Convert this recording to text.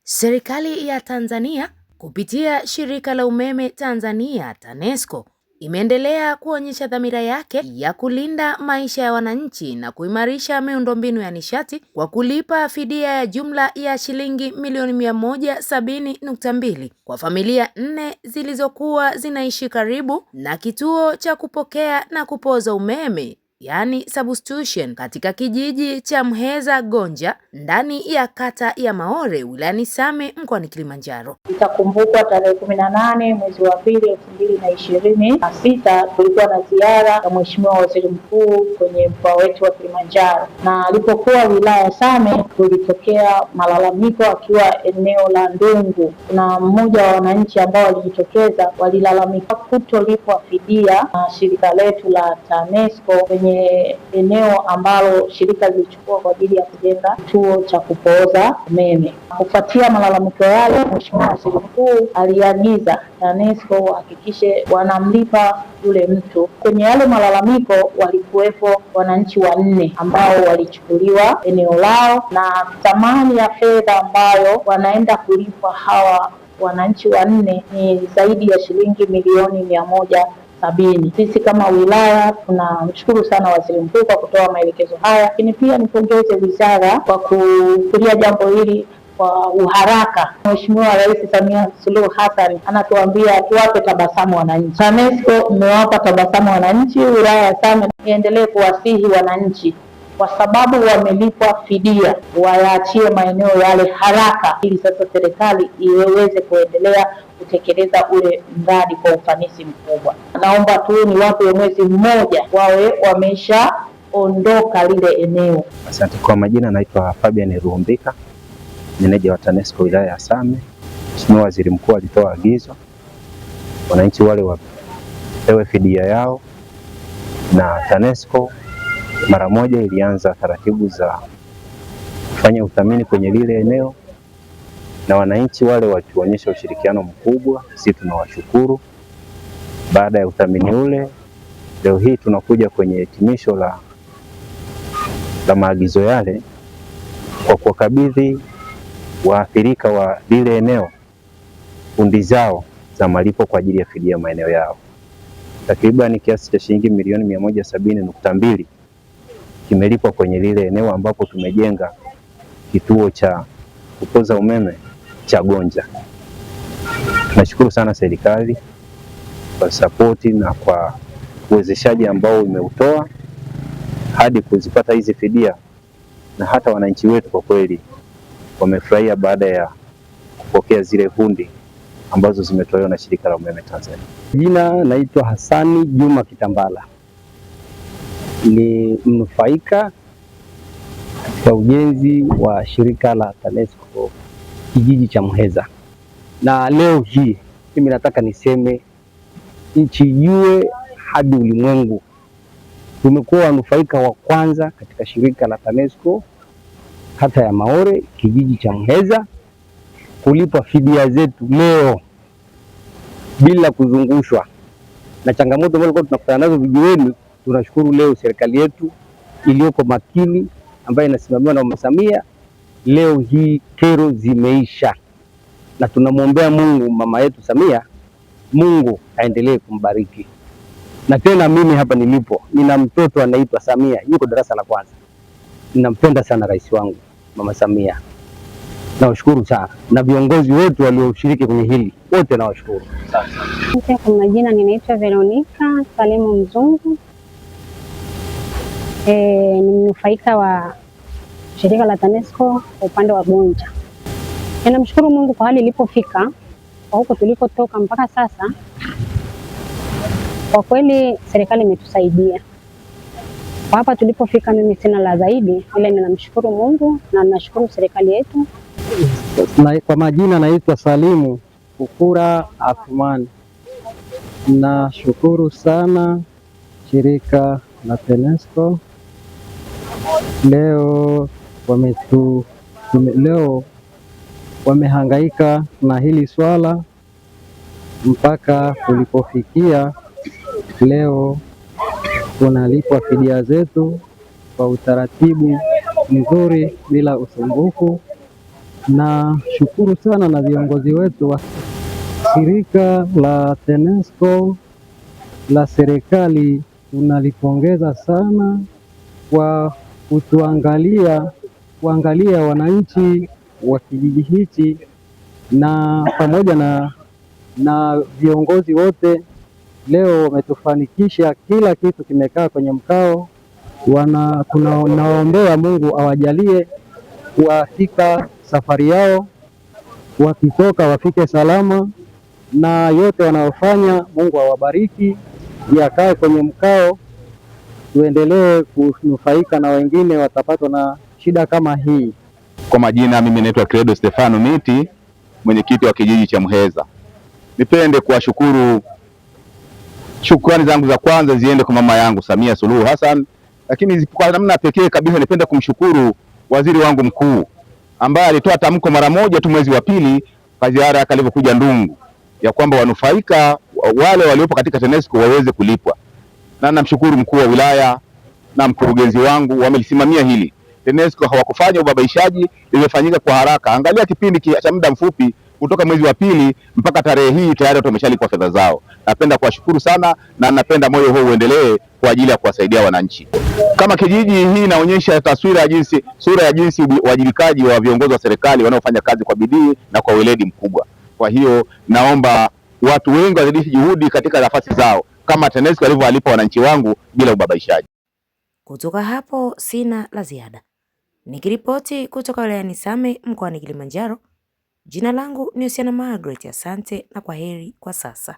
Serikali ya Tanzania kupitia Shirika la Umeme Tanzania TANESCO imeendelea kuonyesha dhamira yake ya kulinda maisha ya wananchi na kuimarisha miundombinu ya nishati kwa kulipa fidia ya jumla ya shilingi milioni 170.2 kwa familia nne zilizokuwa zinaishi karibu na kituo cha kupokea na kupoza umeme yaani substation katika kijiji cha Mheza Gonja ndani ya kata ya Maore wilayani Same mkoani Kilimanjaro. Itakumbukwa tarehe 18 mwezi wa pili 2026 tulikuwa na ziara ya Mheshimiwa Waziri Mkuu kwenye mkoa wetu wa Kilimanjaro, na alipokuwa wilaya Same kulitokea malalamiko akiwa eneo la Ndungu. Kuna mmoja wa wananchi ambao walijitokeza, walilalamika kutolipwa fidia na shirika letu la TANESCO kwenye eneo ambalo shirika lilichukua kwa ajili ya kujenga kituo cha kupooza umeme. Kufuatia malalamiko yale, Mheshimiwa Waziri Mkuu aliagiza TANESCO wahakikishe wanamlipa yule mtu. Kwenye yale malalamiko walikuwepo wananchi wanne ambao walichukuliwa eneo lao, na thamani ya fedha ambayo wanaenda kulipwa hawa wananchi wanne ni zaidi ya shilingi milioni 170. Sisi kama wilaya tunamshukuru sana Waziri Mkuu kwa kutoa maelekezo haya, lakini pia nipongeze wizara kwa kuchukulia jambo hili kwa uharaka. Mheshimiwa Rais Samia Suluhu Hassan anatuambia tuwape tabasamu wananchi. TANESCO mmewapa tabasamu wananchi. Wilaya ya Same niendelee kuwasihi wananchi kwa sababu wamelipwa fidia, wayaachie maeneo yale haraka, ili sasa serikali iweze kuendelea kutekeleza ule mradi kwa ufanisi mkubwa. Naomba tu niwape mwezi mmoja wawe wameshaondoka lile eneo. Asante. Kwa majina naitwa Fabian Ruhumbika, meneja wa TANESCO wilaya ya Same. Mheshimiwa Waziri Mkuu alitoa agizo wananchi wale wapewe fidia yao, na TANESCO mara moja ilianza taratibu za kufanya uthamini kwenye lile eneo, na wananchi wale watuonyesha ushirikiano mkubwa, sisi tunawashukuru. Baada ya uthamini ule, leo hii tunakuja kwenye hitimisho la maagizo yale kwa kuwakabidhi waathirika wa lile eneo hundi zao za malipo kwa ajili ya fidia maeneo yao. Takriban kiasi cha shilingi milioni 170.2 kimelipwa kwenye lile eneo ambapo tumejenga kituo cha kupoza umeme cha Gonja. Tunashukuru sana serikali kwa sapoti na kwa uwezeshaji ambao imeutoa hadi kuzipata hizi fidia, na hata wananchi wetu kwa kweli wamefurahia baada ya kupokea zile hundi ambazo zimetolewa na Shirika la Umeme Tanzania. Jina naitwa Hassani Juma Kitambala, ni mnufaika katika ujenzi wa shirika la TANESCO kijiji cha Muheza, na leo hii mimi nataka niseme nchi ijue hadi ulimwengu, tumekuwa wanufaika wa kwanza katika shirika la TANESCO kata ya Maore kijiji cha Muheza kulipwa fidia zetu leo bila kuzungushwa na changamoto ambazo tulikuwa tunakutana nazo vijiweni. Tunashukuru leo serikali yetu iliyoko makini ambayo inasimamiwa na Mama Samia, leo hii kero zimeisha, na tunamwombea Mungu mama yetu Samia, Mungu aendelee kumbariki. Na tena mimi hapa nilipo nina mtoto anaitwa Samia, yuko darasa la kwanza. Ninampenda sana rais wangu Mama Samia, nawashukuru sana na viongozi wote walioshiriki kwenye hili wote nawashukuru. Kwa majina ninaitwa Veronica Salimu Mzungu. Ni mnufaika wa shirika la TANESCO kwa upande wa Gonja. Ninamshukuru Mungu kwa hali ilipofika, kwa huko tulikotoka mpaka sasa. Kwa kweli serikali imetusaidia kwa hapa tulipofika. Mimi sina la zaidi, ila ninamshukuru Mungu na ninashukuru serikali yetu. Na kwa majina naitwa Salimu Kukura Athumani. Nashukuru sana shirika la TANESCO leo leo wamehangaika na hili swala mpaka tulipofikia leo, tunalipwa fidia zetu kwa utaratibu mzuri bila usumbufu. Na shukuru sana na viongozi wetu wa shirika la TANESCO la serikali, tunalipongeza sana kwa kutuangalia, kuangalia wananchi wa kijiji hichi na pamoja na viongozi wote. Leo wametufanikisha kila kitu, kimekaa kwenye mkao. Tunawaombea Mungu awajalie kuafika safari yao, wakitoka wafike salama, na yote wanayofanya Mungu awabariki, yakae kwenye mkao, tuendelee kunufaika na wengine watapatwa na shida kama hii. Kwa majina mimi naitwa Credo Stefano Miti, mwenyekiti wa kijiji cha Muheza. Nipende kuwashukuru, shukrani zangu za kwanza ziende kwa mama yangu Samia Suluhu Hassan, lakini kwa namna pekee kabisa nipende kumshukuru waziri wangu mkuu ambaye alitoa tamko mara moja tu mwezi wa pili kwa ziara yake alivyokuja Ndungu ya kwamba wanufaika wale waliopo katika TANESCO waweze kulipwa, na namshukuru mkuu wa wilaya na mkurugenzi wangu wamelisimamia hili. TANESCO hawakufanya ubabaishaji, limefanyika kwa haraka. Angalia kipindi cha muda mfupi kutoka mwezi wa pili mpaka tarehe hii tayari watu wameshalipwa fedha zao. Napenda kuwashukuru sana na napenda moyo huo uendelee kwa ajili ya kuwasaidia wananchi. Kama kijiji, hii inaonyesha taswira ya jinsi, sura ya jinsi uwajibikaji wa viongozi wa serikali wanaofanya kazi kwa bidii na kwa weledi mkubwa. Kwa hiyo naomba watu wengi wazidishe juhudi katika nafasi zao kama TANESCO walivyowalipa wananchi wangu bila ubabaishaji. Kutoka hapo sina la ziada. Nikiripoti kutoka wilayani Same mkoani Kilimanjaro, jina langu ni Luciana Margaret. Asante na kwaheri kwa sasa.